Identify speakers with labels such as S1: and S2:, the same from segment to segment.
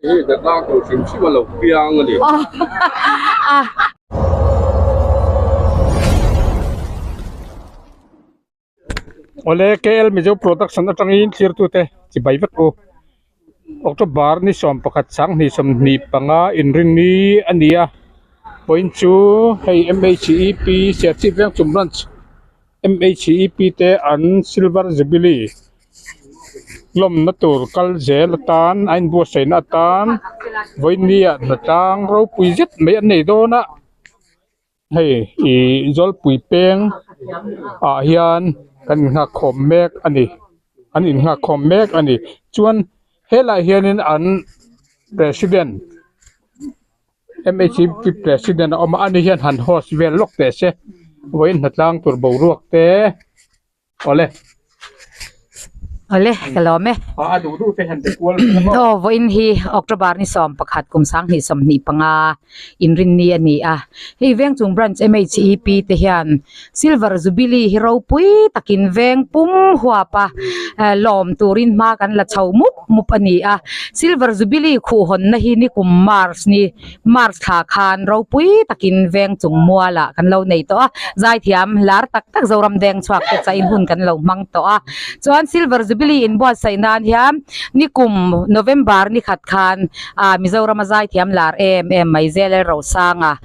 S1: Hei hnatlang tur hrim hrim a lo piang a ni.
S2: Awle KL Mizo Production atangin thlirtute chibai vek u. October ni 11 sanghnih 25 inrinni a ni a. Point chu hei MHEP Serchhip Vengchung Branch MHEP te an Silver Jubilee lawmna tur kal zel atan a inbuatsaihna atan vawinia hnatlang ropui zet mai an nei dawn a hei ih zawlpui peng ah hian kan innghak khawm mek a ni an innghak khawm mek a ni chuan helaiah hianin an president MHEP president a awm a ani hian han host vel lawk teh se vawiin hnatlang tur boruak te. Awle.
S3: Awle, ka lawm e.
S2: A duh duh te han ti kual vel a maw?
S3: Aw, vawiin hi October ni 11 kum 2025 inrinni a ni a. Hei Vengchung Branch MHEP te hian Silver Jubilee hi ropui takin veng pum huap a lawm turin hma kan la chho mup mup a ni a. Silver Jubilee khuhhawnna hi nikum March ni March thla khan ropui takin veng chung mualah kan lo nei tawh a, zaithiam lar tak tak Zoram deng chhuak te chain hun kan lo hmang tawh a. Chuan Silver Jubilee inbuatsaih nan hian nikum November ni khat khan ah Mizorama zaithiam lar em em mai Zel Rosanga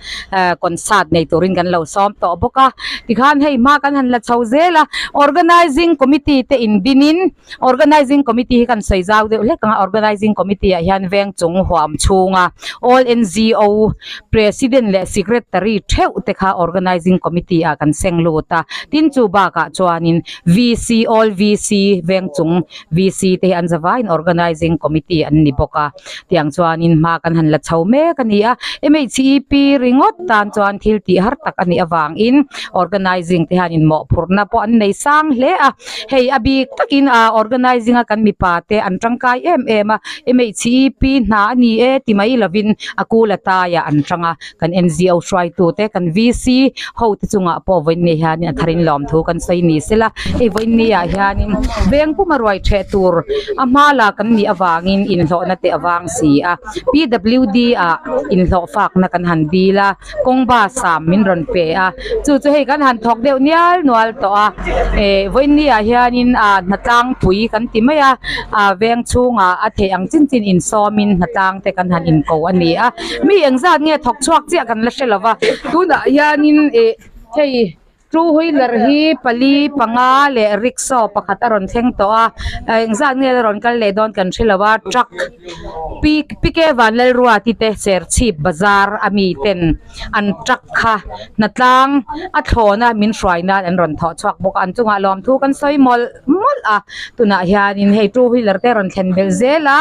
S3: concert nei turin kan lo sawm tawh bawk a. Tikhan hei hma kan han la chho zel a, Organizing Committee te indinin Organizing Committee hi kan sawi zau deuh hlek ang a, Organizing Committee ah hian veng chung huam chhunga All NGO President leh Secretary theuh te kha Organizing Committee ah kan seng lut a, tin chu bakah chuanin VC, All VC, veng chung VC te hi an zavaiin Organizing Committee an ni bawk a, tiang chuanin hma kan han la chho mek a ni a, MHEP ringawt tan chuan thil tih har tak a nih avangin Organizing te hianin mawhphurhna pawh an nei sang hle a. Hei a bik takin ah organizing a kan mipa te an tangkai em em a MHEP hna a ni e ti mai lovin a kul a taiah an tang a kan NGO hruaitu te kan VC ho te chungah pawh vawiin ni hianin a tharin lawmthu kan sawi ni sela hei vawiin ni ah hianin veng puma ruai theh tur a hma la kan nih avangin inhlawhna te a vang si a PWD ah inhlawh fakna kan han dil a. Kawng bus ah min rawn pe a, chu chu hei kan han thawk deuh nial nual tawh a, eh vawiin ah hianin ah hnatlang pui kan ti mai a, ah veng chhungah a theih ang chin chin insawmin hnatlang te kan han inko a ni a, mi engzat nge thawk chhuak chiah kan la hre lo va, tunah hianin eh hei. Two wheeler hi pali panga leh rickshaw pakhat a rawn thleng tawh a engzat nge la rawn kal leh dawn kan hre lo a truck pi P K Vanlalruati te Serchhip bazar a mi ten an truck kha hnatlang a thlawn a min hruai nan an rawn thawh chhuak bawk a an chungah lawmthu kan sawi mawlh mawlh a tunah hianin hei two wheeler te rawn thlen belh zel a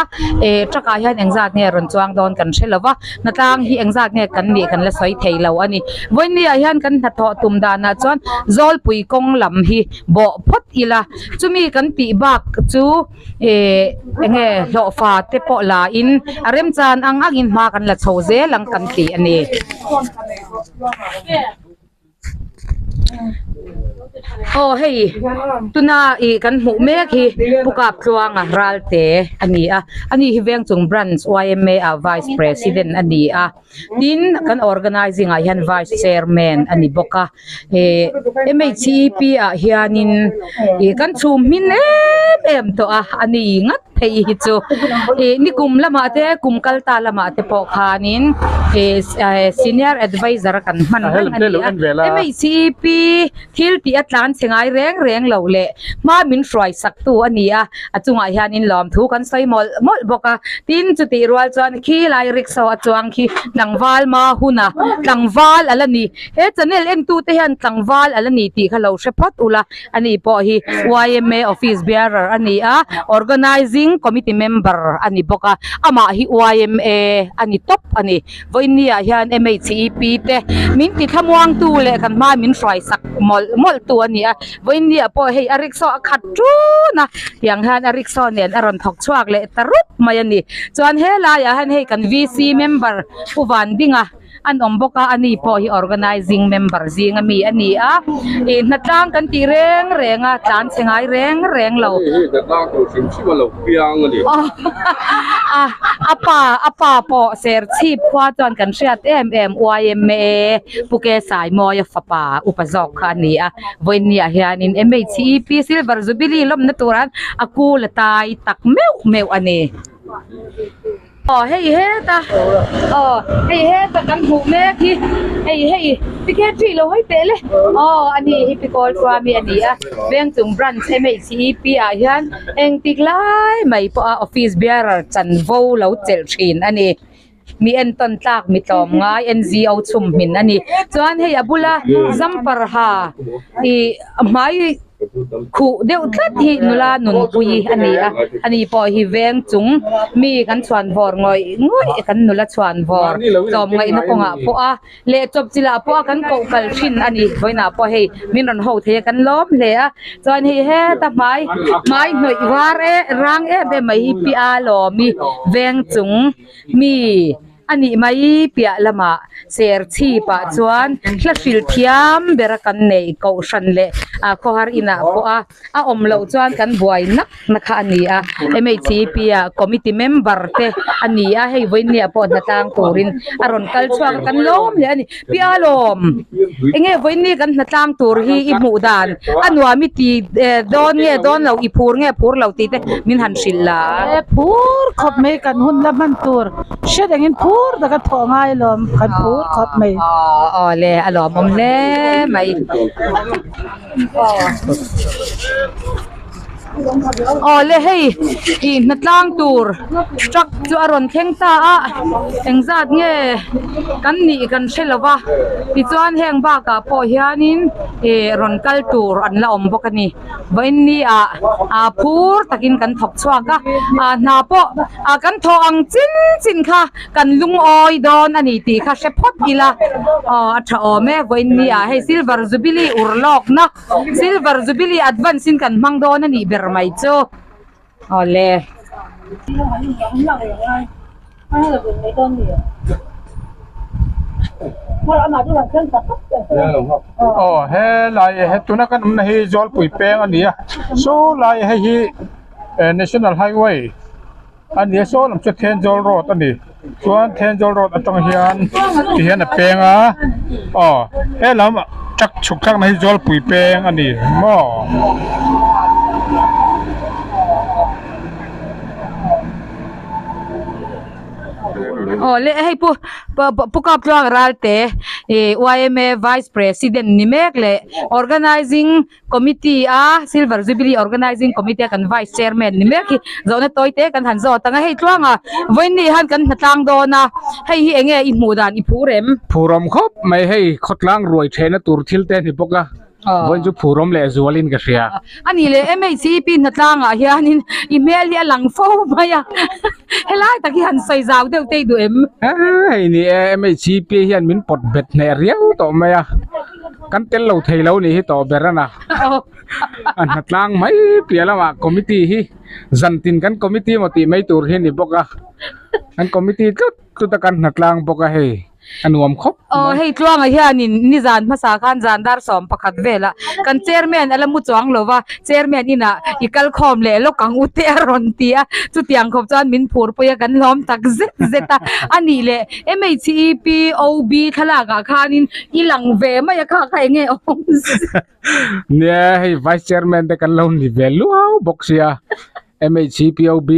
S3: eh truck ah hian engzat nge rawn chuang dawn kan hre lo va hnatlang hi engzat nge kan nih kan la sawi thei lo a ni vawiin ah hian kan hnathawh tum danah chuan zawlpui kawng lam hi bawh phawt ila chumi kan tih bak chu eh enge hlawhfa te pawh la in a remchan ang angin hma kan la chho zel ang kan ti a ni. Aw hei tuna ih kan hmuh mek hi Pu Kaptluanga Ralte a ni a ani hi Vengchung Branch yma ah Vice President a ni a tin kan organizing ah hian Vice Chairman a ni bawk a eh M H E P ah hianin ih kan chhum hmin em em tawh a a ni ngat phei hi chu ih nikum lamah te kum kal ta lamah te pawh khanin ih senior adviser kan hman reng a ni a M H E P thil tih a tlan chhe ngai reng reng lo leh hma min hruai sak tu a ni a a chungah hianin lawmthu kan sawi mawlh mawlh bawk a tin chutih rual chuan khi lai rickshaw a chuang khi tlangval hma huna tlangval a la ni he channel en tu te hian tlangval a la ni tih kha lo hre phawt ula. Ani pawh hi yma office bearer a ni a, organising committee member a ni bawk a, amah hi yma a ni tawp a ni. Vawiinni ah hian MHEP te min ti thlamuangtu leh kan hma min hruai sak mawlh mawlh tu a ni a, vawiinni ah pawh hei a rickshaw a khat ṭun a, tiang hian a rickshaw nen a rawn thawk chhuak leh ta rup mai a ni. Chuan helaiah hian hei kan VC member Pu Vandinga. an awm bawk a ani pawh hi organizing member zing ami a ni a ih hnatlang kan tih reng reng a tlan chhe ngai reng reng lo.
S1: Hei hi hnatlang tur hrim hrim a lo piang a ni.
S3: A a pa a pa pawh Serchhip khua chuan kan hriat em em YMA Pu Ke Saimawia fapa upa zawk kha a ni a vawiinniah hianin MHEP Silver Jubilee lawmna turah a kul a tai tak meuh meuh a ni. Aw hei heta aw hei heta kan hmuh mek hi hei hei ticket ri lo hawi teh le aw a ni hi pikawl chuami a ni a vengchung branch M H E P ah hian engtik lai mai pawh a office bearer chanvo lo chelh thin a ni mi entawn tlak mi tlawm ngai N G O chhum hmin a ni chuan hei a bula jumper ha ih hmai. Khuh deuh tlat hi nula nunpui a ni a, ani pawh hi veng chung mi kan chhuan vawr ngawih ngawih kan nula chhuan vawr tlawm ngaihna kawngah pawh a leh chawp chilah pawh a kan koh kal thin a ni vawiinah pawh hei min rawn ho thei a kan lawm hle a chuan hei heta hmai hmai hnawih var e rang em em mai hi pi a lawmi veng chung mi. A nih mai piah lamah Serchhip ah chuan hla hril thiam bera kan neih kohhran leh ah khawhar inah pawh a a awm loh chuan kan buai nak na kha a ni a M H E P ah committee member te a ni a hei vawiinniah pawh hnatlang turin a rawn kal chhuak a kan lawm hle a ni pi a lawm enge vawiinni kan hnatlang tur hi i hmuh dan a nuam i ti dawn nge dawn lo i phur nge phur lo tih te min han hrilh la.
S4: E phur khawp mai kan hun la hman tur hre rengin phur taka thawh ngai alawm kan phur khawp mai.
S3: Aw aw le a lawmawm hle mai. Aw le hei ih hnatlang tur truck chu a rawn thleng ta a engzat nge kan nih kan hre lo va tichuan heng bakah pawh hianin ih rawn kal tur an la awm bawk a ni vawiinni ah ah phur takin kan thawk chhuak a ah hna pawh ah kan thawh ang chin chin kha kan lungawi dawn a ni tih kha hre phawt ila aw a tha awm e vawiinni ah hei silver jubilee ur lawkna. Silver Jubilee advance in kan hmang dawn a nih ber mai chu. Awle.
S2: Aw helai he tuna kan awmna hi Zawlpui peng a ni a saw lai hei hi National Highway a ni a saw lam chu Thenzawl road a ni chuan Thenzawl road atang hian ti hian a peng a aw helam truck chhuk thlakna hi Zawlpui peng a ni maw.
S3: Aw le hei pu pu kap tluang ralte ih yma vice president ni mek leh organizing Committee a Silver Jubilee Organizing Committee a kan Vice Chairman ni mek hi zawhna tawi te kan han zawt ang a, hei tluanga vawiinni hian kan hnatlang dawn a, hei hi enge i hmuh dan i phur em?
S2: Phurawm khawp mai hei khawtlang ruai thehna tur thil te a ni bawk a, vawiin chu phurawm leh zualin ka hria.
S3: A nih leh MHCP hnatlangah hianin i hmel hi a lang fo mai a, helai tak hi han sawi zau deuh te i duh em?
S2: Hei ni e, MHCP hian min pawt bet hneh riau tawh mai a. Kan tel lo thei lo nih hi tawh ber a na. A hnatlang mai piah lamah committee hi zantin kan committee maw tih mai tur hi a ni bawk a. Kan committee tlut tlut a kan hnatlang bawk a hei a nuam khawp mai.
S3: Aw hei Tluanga hianin nizan hmasa khan zan dar 11 velah kan chairman a la mu chuang lo va, chairman inah i kal khawm leh lawk ang u te a rawn ti a, chutiang khawp chuan min phur pui a kan hlawm tak zet zet a, a nih leh MHEPOB thlalak ah khanin i lang ve mai a kha kha enge awm
S2: Nia hei vice chairman te kan lo ni ve luau bawk sia MHEPOB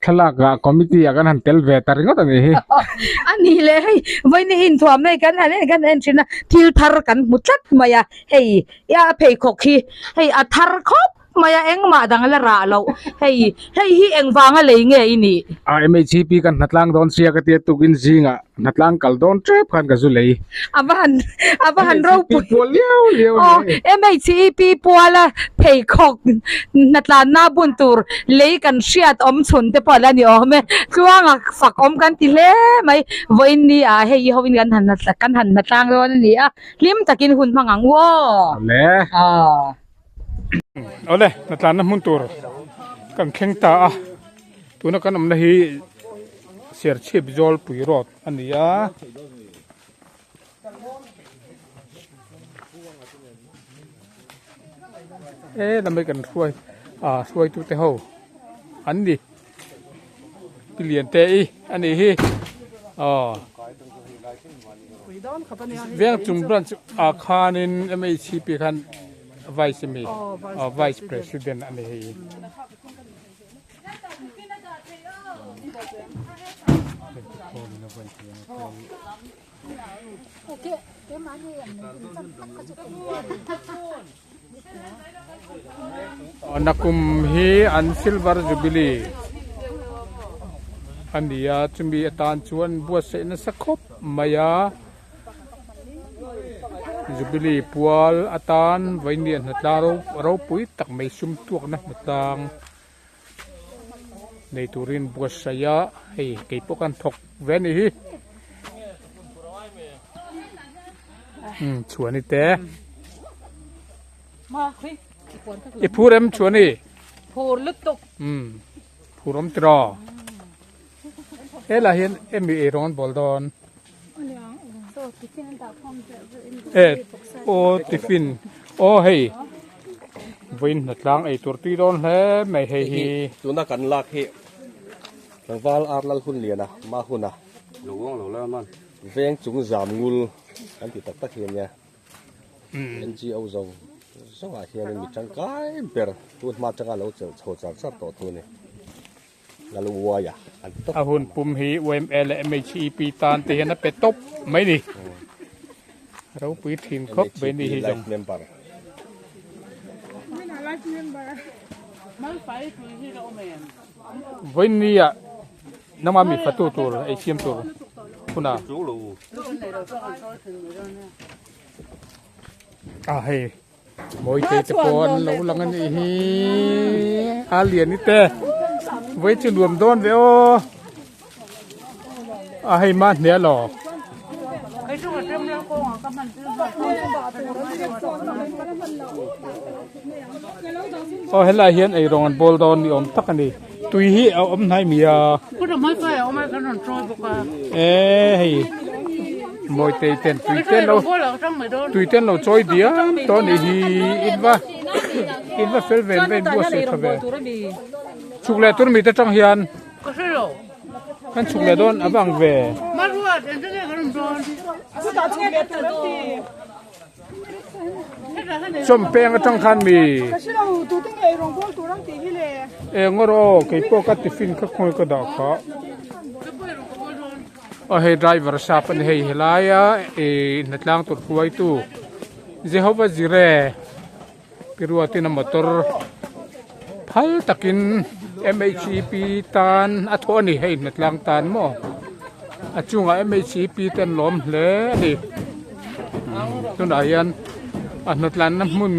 S2: thlalak ah committee ah kan han tel ve ta ringawt a nih hi.
S3: A ni le hei vawiin inthuam hei kan han en kan en thin a thil thar kan hmu tlat mai a hei a pheikhawk hi hei a thar khawp mai a engmah dang la rah loh hei hei hi engvanga lei nge i nih?
S2: A MHP kan hnatlang dawn sia ka tia tukin zingah hnatlang kal dawn tep khan ka zu lei.
S3: A va han a va han ropui.
S2: MHP pual liau liau
S3: a ni. Aw MHP puala pheikhawk hnatlanna bun tur lei kan hriat awm chhun te pawh a la ni awm e. Tluanga fak awm kan ti hle mai. Vawiin ni ah hei i hoin kan han kan han hnatlang dawn a ni a. Hlim takin hun hmang ang u aw.
S2: Awle.
S3: Aw.
S2: Awle, hnatlanna hmun tur kan thleng ta a, tuna kan awmna hi Serchhip Zawlpui Road a ni a. He lamah hi kan hruai ah hruaitu te ho an ni pi lian te i a nih hi aw veng chung branch ah khanin M_H_P khan vice a mi aw vice president a ni hei. Nakum hi an silver jubilee a ni a chumi atan chuan buatsaih nasa khawp mai a jubilee pual atan vawiin hnatlang ropui tak mai sum tuakna hnatlang. Nei turin buatsaih a hei kei pawh khan thawk ve a nih hi umm chhuani te i phur em chhuani
S4: phur lutuk
S2: umm phur awm tiraw helai hian emi eirawng an bawl dawn e aw tiffin aw hei vawiin hnatlang ei tur tui dawn hle mai hei hi
S1: tuna kan lak hi tlangval ar lal hun liana hma huna lo uang lo la man veng chung zam ngul kan ti tak tak hi ania NGO zawng zawngah hianin mi tangkai ber tun hma atanga lo chelh chho char char tawh tu a ni.
S2: A hun pum hi YMA leh MHEP tan te hian a pe tawp mai ni. Ropui thin khawp mai ni hi zawng. Vawinia nangma mi fatu tur ei siam tur huna. A hei. Mawite te pawh an lo lang a nih hi a lian i te vawi chu nuam dawn ve aw a hei ma hne lo aw helai hian eirawng an bawl dawn ni awm tak a ni tui hi a awm hnai mi a e hei Mawitei ten tui te lo tui ten lo chawi diam tawh anih hi in va in va fel ven ven buat sawi tha ve chhuk leh tur mite tang hian kan chhuk leh dawn a vang ve Chawmpeng atang khan mi eng erawh keipawh ka tiffin kha khawi ka dah kha. Aw hei driver sap a ni hei helaia ih hnatlang tur hruaitu Jehovah Jireh pi ruatin a motor phal takin M_H_E_P tan a thawh a ni hei hnatlang tan maw a chungah M_H_E_P te an lawm hle a ni tunah hian a hnatlanna hmun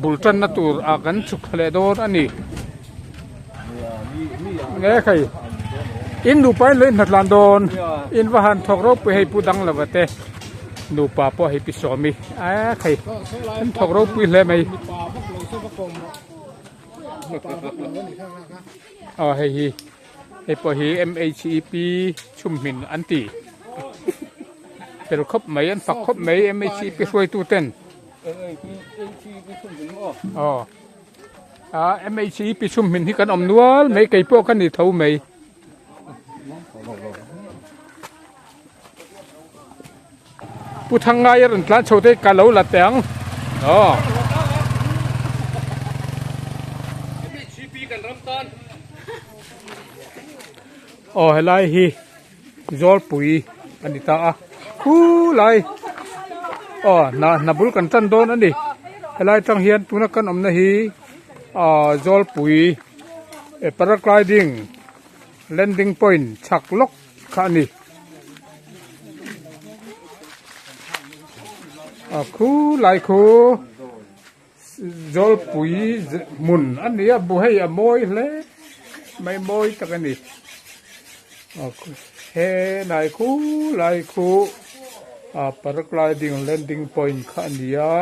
S2: bul tanna tur ah kan chhuk thla leh dawn a ni. Nge khai in nupa in lo in hnatlan dawn in va han thawk ropui hei pu dang lova te nupa pawh hei pi sawmi a khai an thawk ropui hle mai aw hei hi hei pawh hi M_H_E_P chhumhmin an ti fel khawp mai an fak khawp mai M_H_E_P hruaitu ten aw. Ah MHEP chhum hmin hi kan awm nual mai kei pawh ka ni tho mai. Pu Thangngai a rawn tlan chho te ka lo la teh ang. Aw. Aw helai hi Zawlpui a ni ta a khulai aw hna hna bul kan tan dawn a ni helai tang hian tuna kan awmna hi ah Zawlpui paragliding landing point chhak lawk kha a ni a khulai khu Zawlpui hmun a ni a bu hei a mawi hle mai mawi tak a ni he lai khu lai khu ah paragliding landing point kha a ni a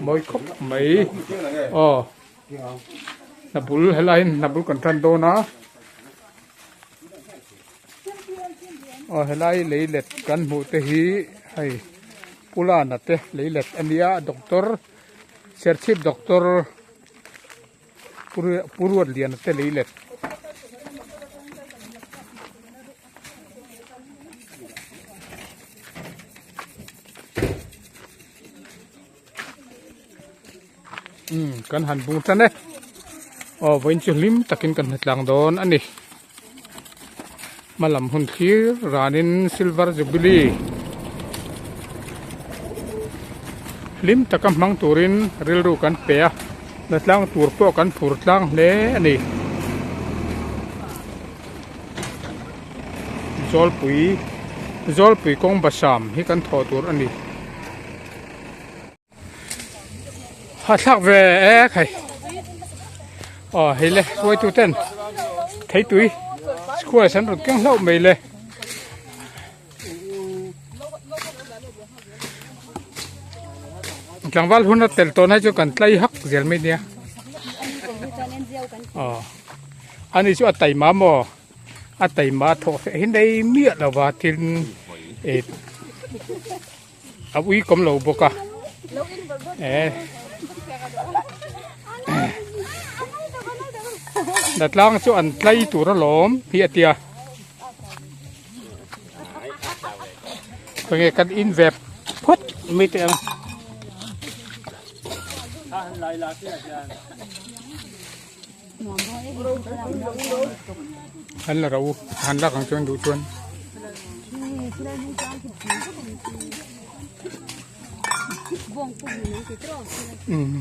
S2: mawi khawp mai aw hna bul helai hian hna bul kan tan dawn a. Aw helai lei let kan hmuh te hi hei Pulana te leilet a nia doctor Serchhip doctor Puruatliana te leilet. Umm kan han bung tan e aw vawiin chu hlim takin kan hna tlang dawn a ni hmalam hun thlir ranin silver jubilee hlim taka hmang turin rilru kan pe a hna tlang tur pawh kan phur tlang hle a ni zawlpui zawlpui kawng basam hi kan thawh tur a ni. Hahthlak ve e khai aw hei le hruaitu ten theitui squash an rawn keng hlauh mai le tlangval hun a tel tawh na chu kan tlai hak zel mai nia aw ani chu a taima maw a taima thawh feh hi nei miah lova tin eh A ui kawm lo bawk a eh Natlang chu an tlai tur alawm hi a tia khawnge kan in ve phawt mai teh ang. An la ro han lak ang chuan duh chuan. Um.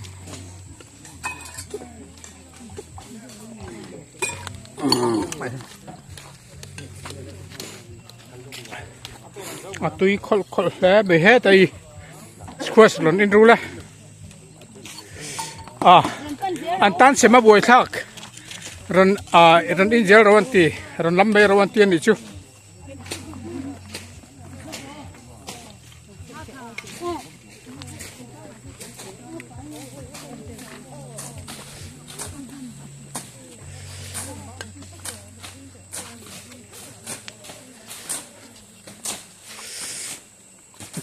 S2: A tui khawlh khawlh hle mai hetai squash rawn in rul a. a an tan sem a buai thlak rawn ah rawn in zel ro an ti rawn lam mai ro an ti a nih chu.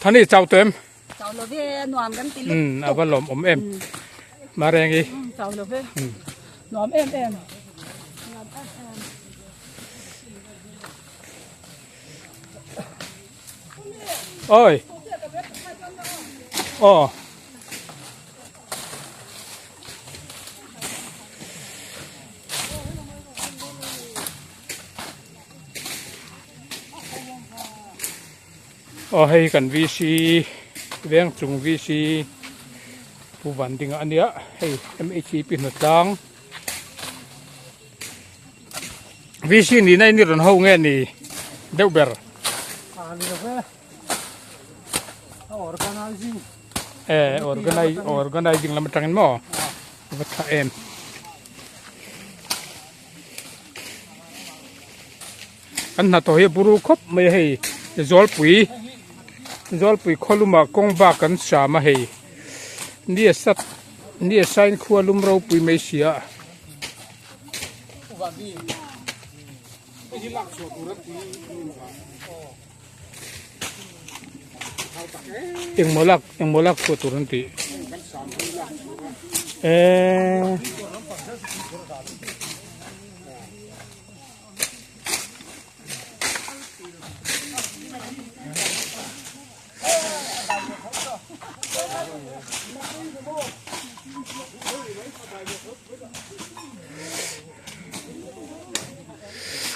S2: Thani chau tawh em?
S5: Chau lo ve nuam kan ti lutuk.
S2: Um a va lawm awm em. Marengi.
S4: Chau lo ve nuam em em.
S2: Oi. Aw. Aw hei kan VC veng chung VC Pu Van Dinga a nia hei MHEP hnawtlang VC nihna in i rawn ho nge ni deuh ber eh organizing lam atangin maw a va tha em. Kan hnathawh hi a buru khawp mai a hei zawlpui zawlpui khaw lumah kawng bak kan sam a hei ni a sat ni a sain khua lum ropui mai si a. Engmaw lak engmaw lak chhuah tur an tih eee.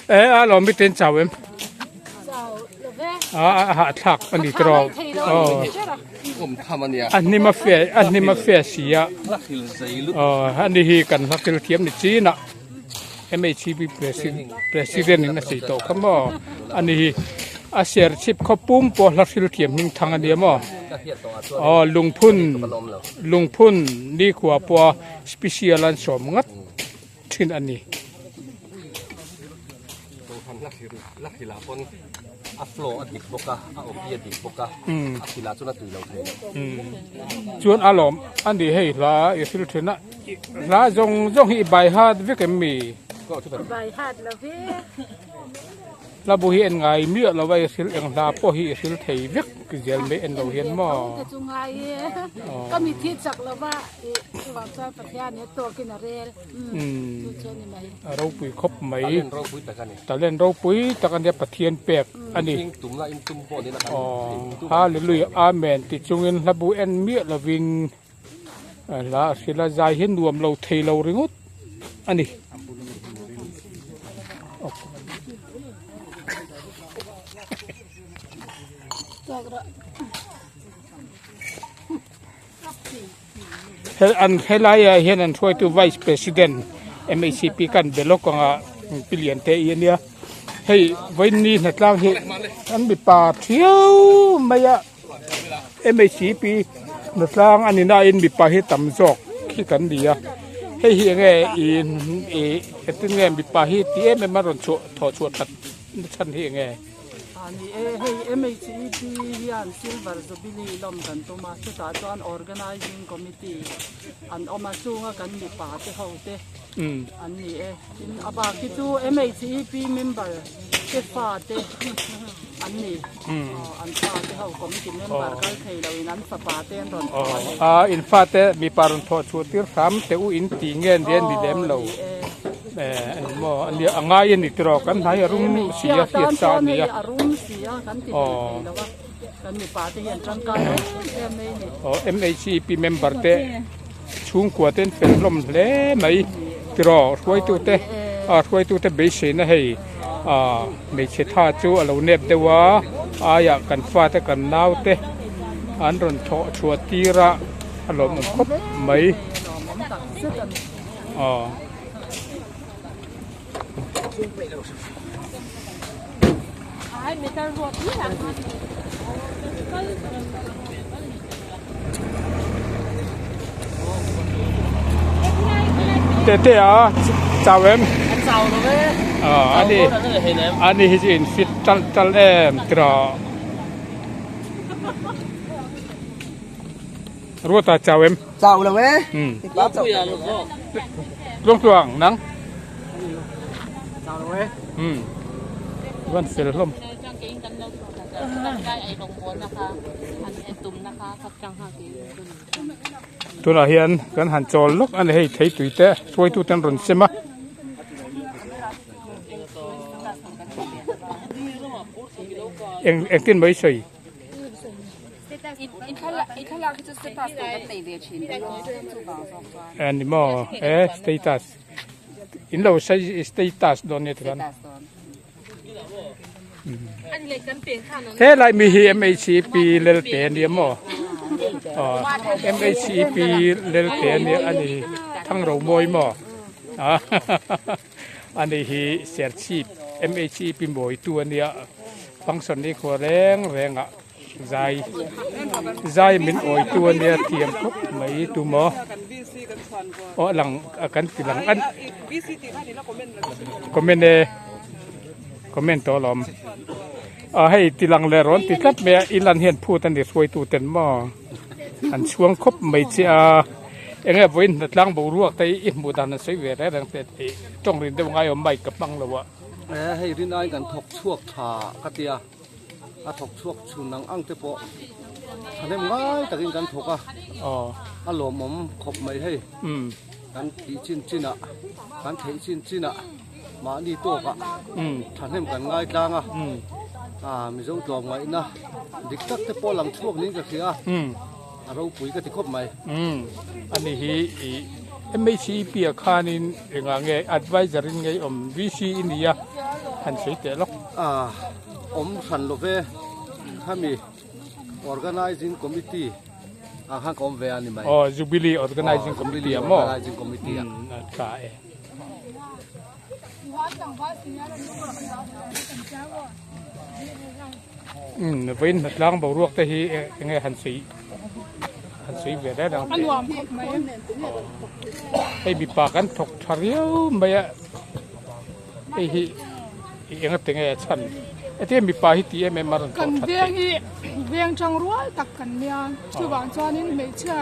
S2: E a lawm mi ten chau em a a hah thlak a ni tawh a hnim a fe a hnim a fe si a aw ani hi kan hla thil thiam ni chin a. MHCP President in a sawi tawh kha maw ani hi a serchhip khaw pum pawh hla hril thiam hming thang a nia maw aw lungphun lungphun nikhua pawha special an sawm ngat thin a ni. Chuan a lawm a ni hei hla i hril thin a. Hla zawng zawng hi i bai hat vek em mi?
S4: Bai hat lo ve.
S2: Hla bu hi en ngai miah lo a i hril eng hla pawh hi i hril thei vek zel mai en lo hian maw.
S4: Ka chu ngai e. Ka mit hi chak lo va i chuvang chuan Pathian he tawkin a rel. Chu chu a ni mai.
S2: A ropui khawp mai. Talent ropui tak a ni. Talent ropui tak a nia Pathian pek a ni.
S1: Mihring tumna in tum pawh ni la kan
S2: thei. Hallelujah Amen ti chungin hla bu en miah lovin hla a hril a zai hi nuam lo thei lo ringawt a ni. An helai ah hian an hruaitu vice president M_H_C_P kan be lawk ang a pi lian te i ania hei vawiin hnatlang hi an mipa thiau mai a. MHCP hnatlang a ni nain mipa hi tam zawk hi kan ni a hei hi enge ih engtin nge mipa hi ti em em a rawn chhuah thawh chhuah that na chhan hi enge.
S6: A ni e, hei MHEP hian Silver Jubilee lawm kan tum a, chutah chuan Organising Committee an awm a, chunga kan mipa te ho te an ni e. Tin, a bak hi chu MHEP member te fa te an ni. An fa te ho committee member kal thei lo in an fapa te an rawn thawh a ni.
S2: A in fa te mipa rawn thawh chhuah tir hram te u in ti nge nia ni lem lo. Eng maw a nia a ngai a ni tiraw kan hnai a rum si a hriat sa a nia.
S6: A rum si a kan ti thei thei lo a kan mipa te hian tangkai em em mai a ni.
S2: MHEP member te. Chhungkua te an fel hlawm hle mai tiraw hruaitute ah hruaitute beiseina hei ah hmeichhe tha chu a lo nep deuh a aiah kan fate kan naute an rawn thawh chhuah tir a a lawmawm khawp mai aw. Tete a chau em?
S6: Chau lo ve.
S2: Ờ ani ani hi chu in fit tal tal em tiraw. Ruata chau em?
S6: Chau lo e.
S2: Um. Tluang tluang nang.
S6: Chau lo e.
S2: Um. Van fel hlawm. Tunah hian kan han chawl lawk a ni hei thei tui te hruaitu ten rawn sem a. Eng engtin mai sawi. Ani maw e status in lo sai status dawn nia tikhan helai mi hi MHCP lelte ania maw aw MHCP lelte ania ani thangro mawi maw ani hi serchhip MHCP mawitu ania function ni khua reng reng ah. Zai zai min awi tu ania thiam khawp mai tu maw aw a lang kan ti lang an comment e comment tawh alawm a hei ti lang leh rawn ti tlat mai a i lan hian phut ani hruaitu ten maw an chhuang khawp mai che a eng nge vawiin hnatlang boruak te i hmuh dan an sawi ve reng reng te tih tawng rin deuh ngai awm mic ka hmang lo a.
S1: Hei rin aiin kan thawk chhuak tha ka tia. A thawk chhuak chhun ang ang te pawh thahnem ngai takin kan thawk a, a lawmawm khawp mai hei. Kan tih chin chin ah, kan theih chin chin ah mahni tawk ah thahnem kan ngai tlang a, Mizo tlawmngaihna dik tak te pawh lang chhuak niin ka hria a, a ropui ka ti khawp mai.
S2: Ani hi i MHEP ah khanin engah nge adviser in ngei awm VC i nia han sawi teh lawk.
S1: Awm hran lo ve khami Organizing Committee ah khan ka awm ve a ni mai.
S2: Aw Jubilee Organizing Committee ah maw?
S1: Organizing Committee ah.
S2: A tha e. Umm vawiin hnatlang boruak te hi eng nge han sawi han sawi ve reng ang
S4: A nuam khawp mai.
S2: Hei mipa kan thawk tha riau mai a. Hei hi eng ate nge a chhan hetia mipa hi ti em em a rawn
S4: Kan veng hi veng tang rual tak kan nia chuvang chuanin hmeichhia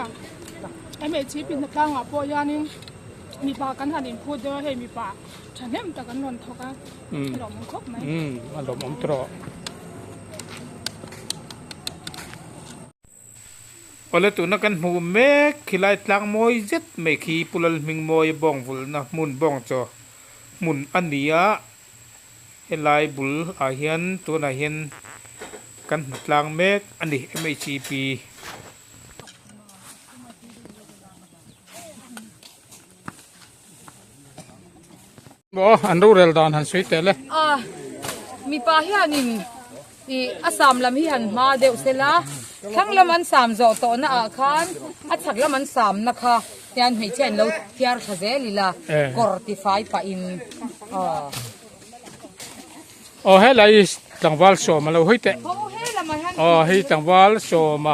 S4: hmeichhe pinna tlangah pawh hianin.
S7: Mipa kan han inphut deuh a, hei mipa thahnem tak an rawn thawk a, a lawmawm khawp mai.
S2: Umm a lawmawm tawh. Awle tuna kan hmuh mek khilai tlang mawi zet mai khi Pu Lalhmingmawia bawng vulhna hmun bawng chaw hmun a ni a, helai bul ah hian tunah hian kan hmu tlang mek a ni M_H_E_P. Maw an rorel dan han sawi tel e.
S3: A mipa hianin i a sam lam hi han hma deuh sela thlang lam an sam zawh tawh na ah khan a chhak lam an sam na kha hian hmeichhia in lo thiar thla zel ila kawr ti fai pah in aw.
S2: Aw helai tlangval sawm a lo hawi teh. Aw hei tlangval sawm a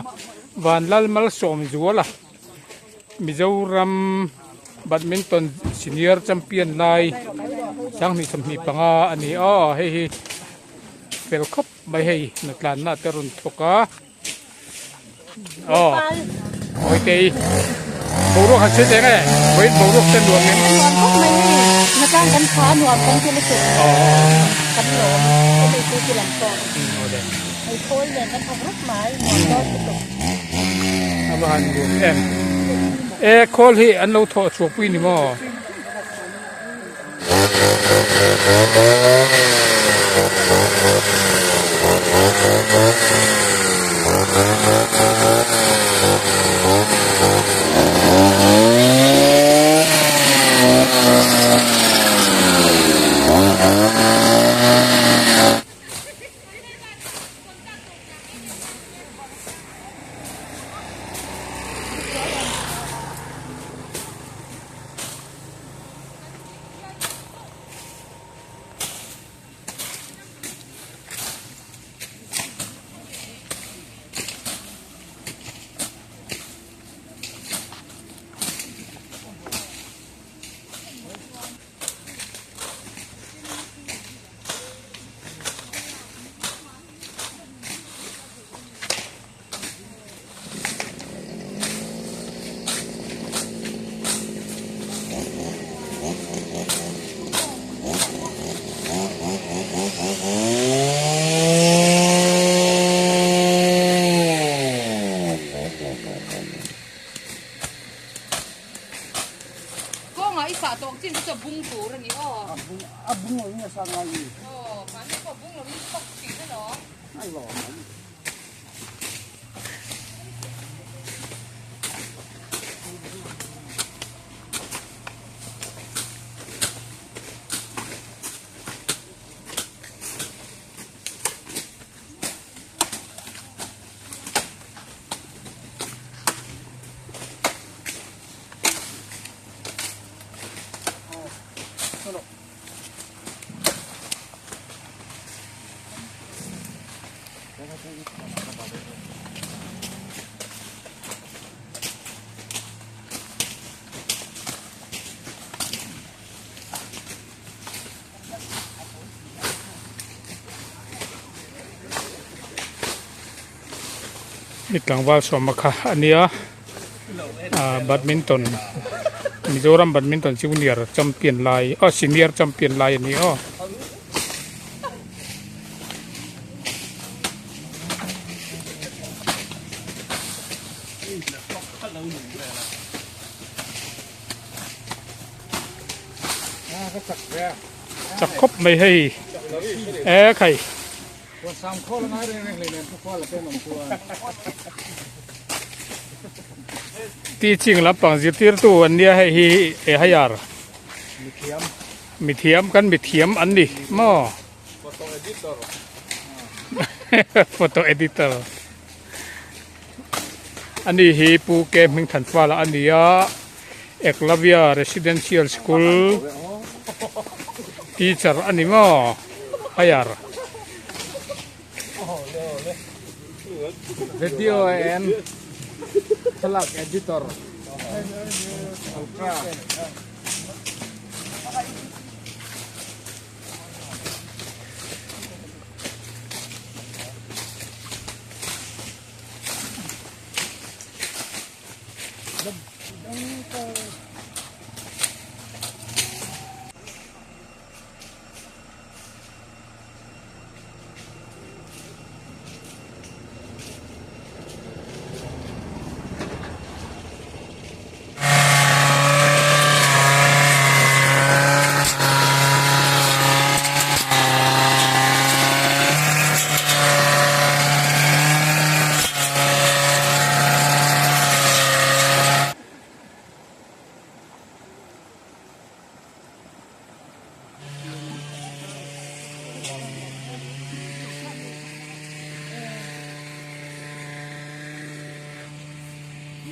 S2: Vanlal Malsawm Zuala Mizoram Badminton Senior Champion lai 2025 a ni a hei hi fel khawp mai hei hnatlanna te rawn thawk a. Aw Mawitei boruak han sawi teh nge vawiin boruak te nuam em?
S5: Nuam khawp mai hei hnatlang kan tha a nuam kan ti lutuk kan lawm a hei chu ti lam pawh hei khawl nen kan thawk rup mai nuam dawn lutuk.
S2: A va han nuam em e khawl hi an lo thawh chhuah pui ni maw?
S3: Kawngah i sah tawh chin te chu a bung tur a ni aw.
S8: A bung lo in a sah ngai ni.
S3: Aw, mahni pawh bung lo in stock thin alawm.
S8: A lawm awm.
S2: Ni tlangval sawma kha a nia ah badminton Mizoram badminton junior champion lai aw senior champion lai a ni aw. Chak khawp mai hei e khai. Teaching lampang zirtirtu an nia hei hi e haiar mithiam kan mithiam an ni maw photo editor ani hi Pu Ke Hmingthanfala a ni a Eklavya Residential School teacher a ni maw haiar.
S8: Video and thlalak editor ultra.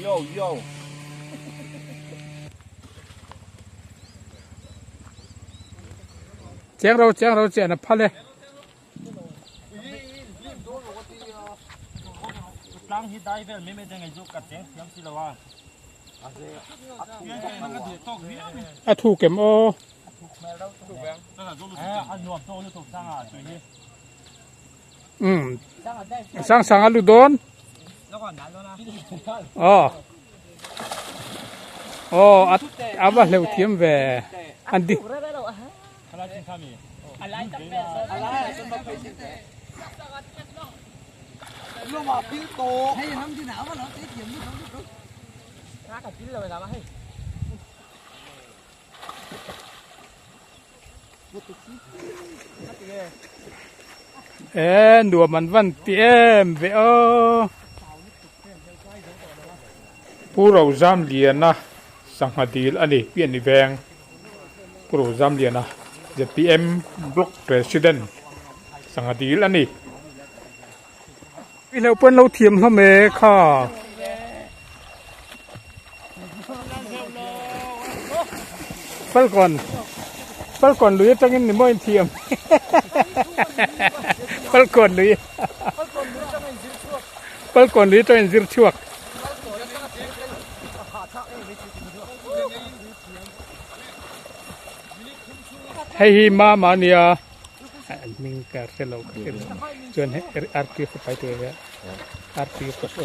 S9: Yo yo.
S2: Cheng ro cheng ro chen a phal e.
S9: Tlang hi dai vel mai mai te ngai chu ka cheng thiam si lo a.
S2: A thu kem aw. Um sang sang a lu dawn. Aw. Aw a a va hleuh thiam ve an di. E nuam an van ti em ve aw. Pu Rozamliana sangha dil a ni pian ni veng. Pu Rozamliana zpm Block President sangha dil a ni. I hleuh pawn lo thiam hlawm e kha. Falkawn Falkawn lui atangin ni maw in thiam Falkawn lui Falkawn lui atangin zir chhuak. Hei hi mama ania an hming ka hre lo ka hre lo chuan hei RP fapa tur ania RP fapa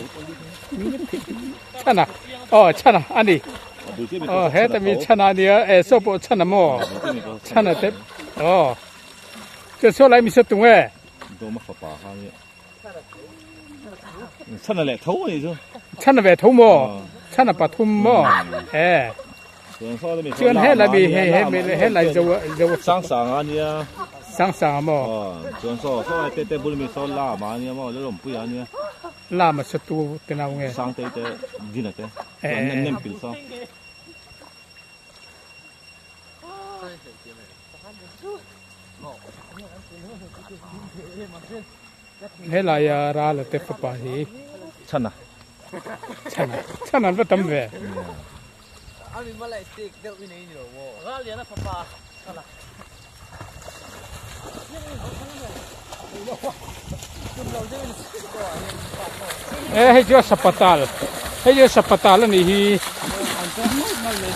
S2: chhana aw chhana ani aw heta mi chhana ania e saw pawh chhana maw chhana te aw chuan saw lai mi sa tung e
S9: dawma fapa kha ania chhana leh tho ani chu
S2: chhana ve tho maw chhana pathum maw e Chuan helai mi hei hei mi helai zo zo
S9: sang sang a nia
S2: sang sang a maw
S9: chuan saw saw te te bul mi saw la ma nia maw lalawm pui a nia
S2: la ma sa tu te nau nge
S9: sang te te dina te chuan nem nem pil saw
S2: Helai a ral a te fapa hi
S9: chhana
S2: chhana chhana an va tam ve e hei chu a sapatal hei chu sapatal a nih hi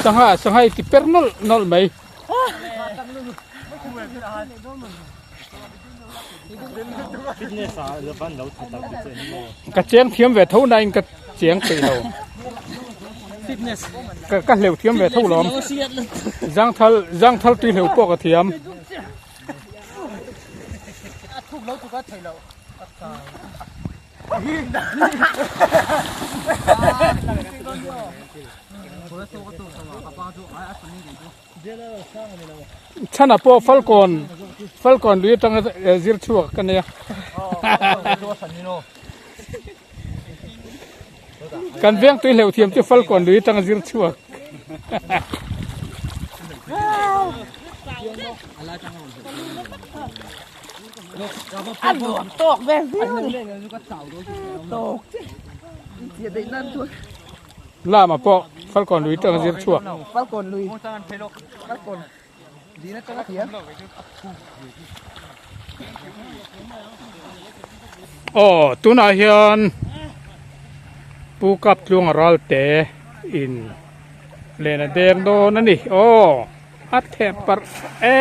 S2: sangha sangha i ti per nawlh nawlh mai. Ka cheng thiam ve tho nain ka cheng peih lo. Ka ka hleuh thiam ve tho lawm. Zangthal zangthal tui hleuh pawh ka thiam. Chhana pawh Falkawn Falkawn lui atanga zir chhuak ka nia. Kan veng tui hleuh thiam chu Falkawn lui atanga zir chhuak.
S5: A nuam tawk ve viau a ni. Tawk che.
S2: Lama pawh Falkawn lui tanga zir chhuak.
S5: Falkawn lui. Falkawn dina tanga thiam.
S2: Aw tunah hian Pu Kaptluanga Ralte in len a deng dawn a ni. Aw a theh parh e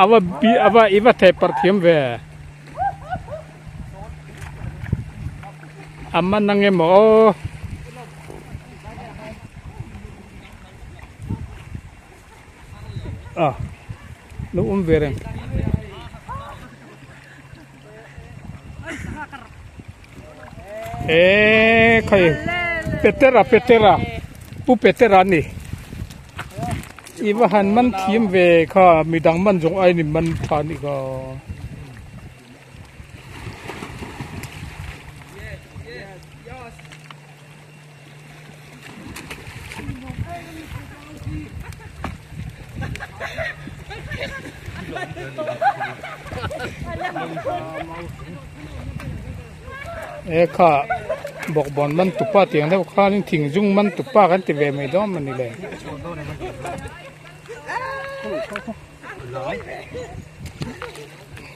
S2: a va bi a va i va theh parh thiam ve. A man ang emaw aw. A lo awm ve reng. E khai Petera Petera Pu Petera a ni. I va han man thiam ve kha midang man zawng aiin i man tha a nih kha. E kha. Bawkbawn man tupa tiang deuh khanin thingzung man tupa kan ti ve mai dawn mawni le.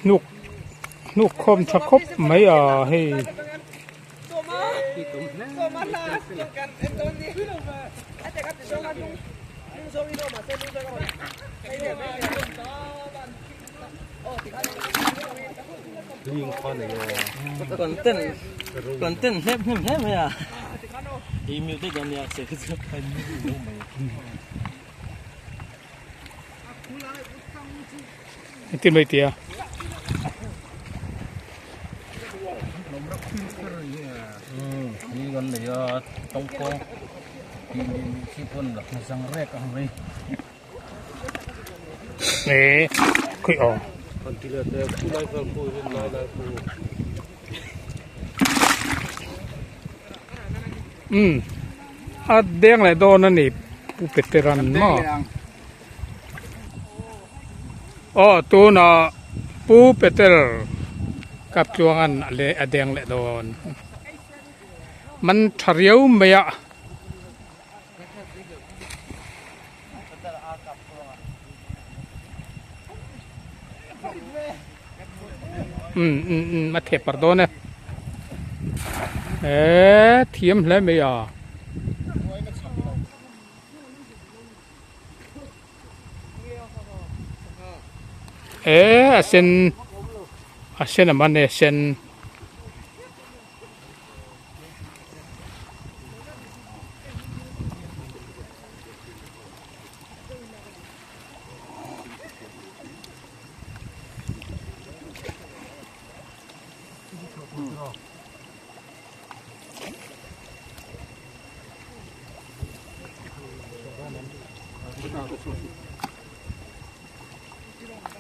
S2: Hnuk hnuk khawm tha khawp mai a hei. Engtin mai tia. Ê, khui aw. Um, a deng leh dawn a ni Pu Peteran maw. Aw tunah Pu Peter Kaptluangan a deng leh dawn. Man tha riau mai a. Um um um a theh par dawn e eee thiam hle mai a. Eee a sen a sen a man e a sen.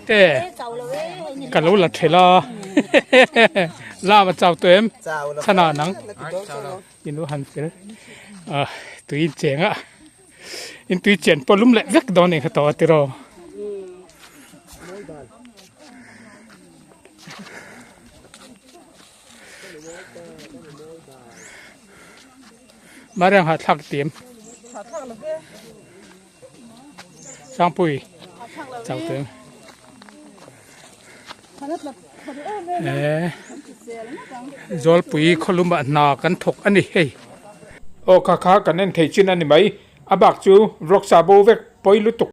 S2: Te ka lo la thel a lam a chau tawh em chhana nang in lo han fel a tui cheng a in tui chen pawh lum leh vek dawn eng kha tawh a tiraw. Mariang hahthlak ti em? Sangpui chau tawh em? Eee Zawlpui khawlumah hna kan thawk a ni hei. Aw kha kha kan en thei chin a ni mai. A bak chu vlog sa bo vek pawi lutuk.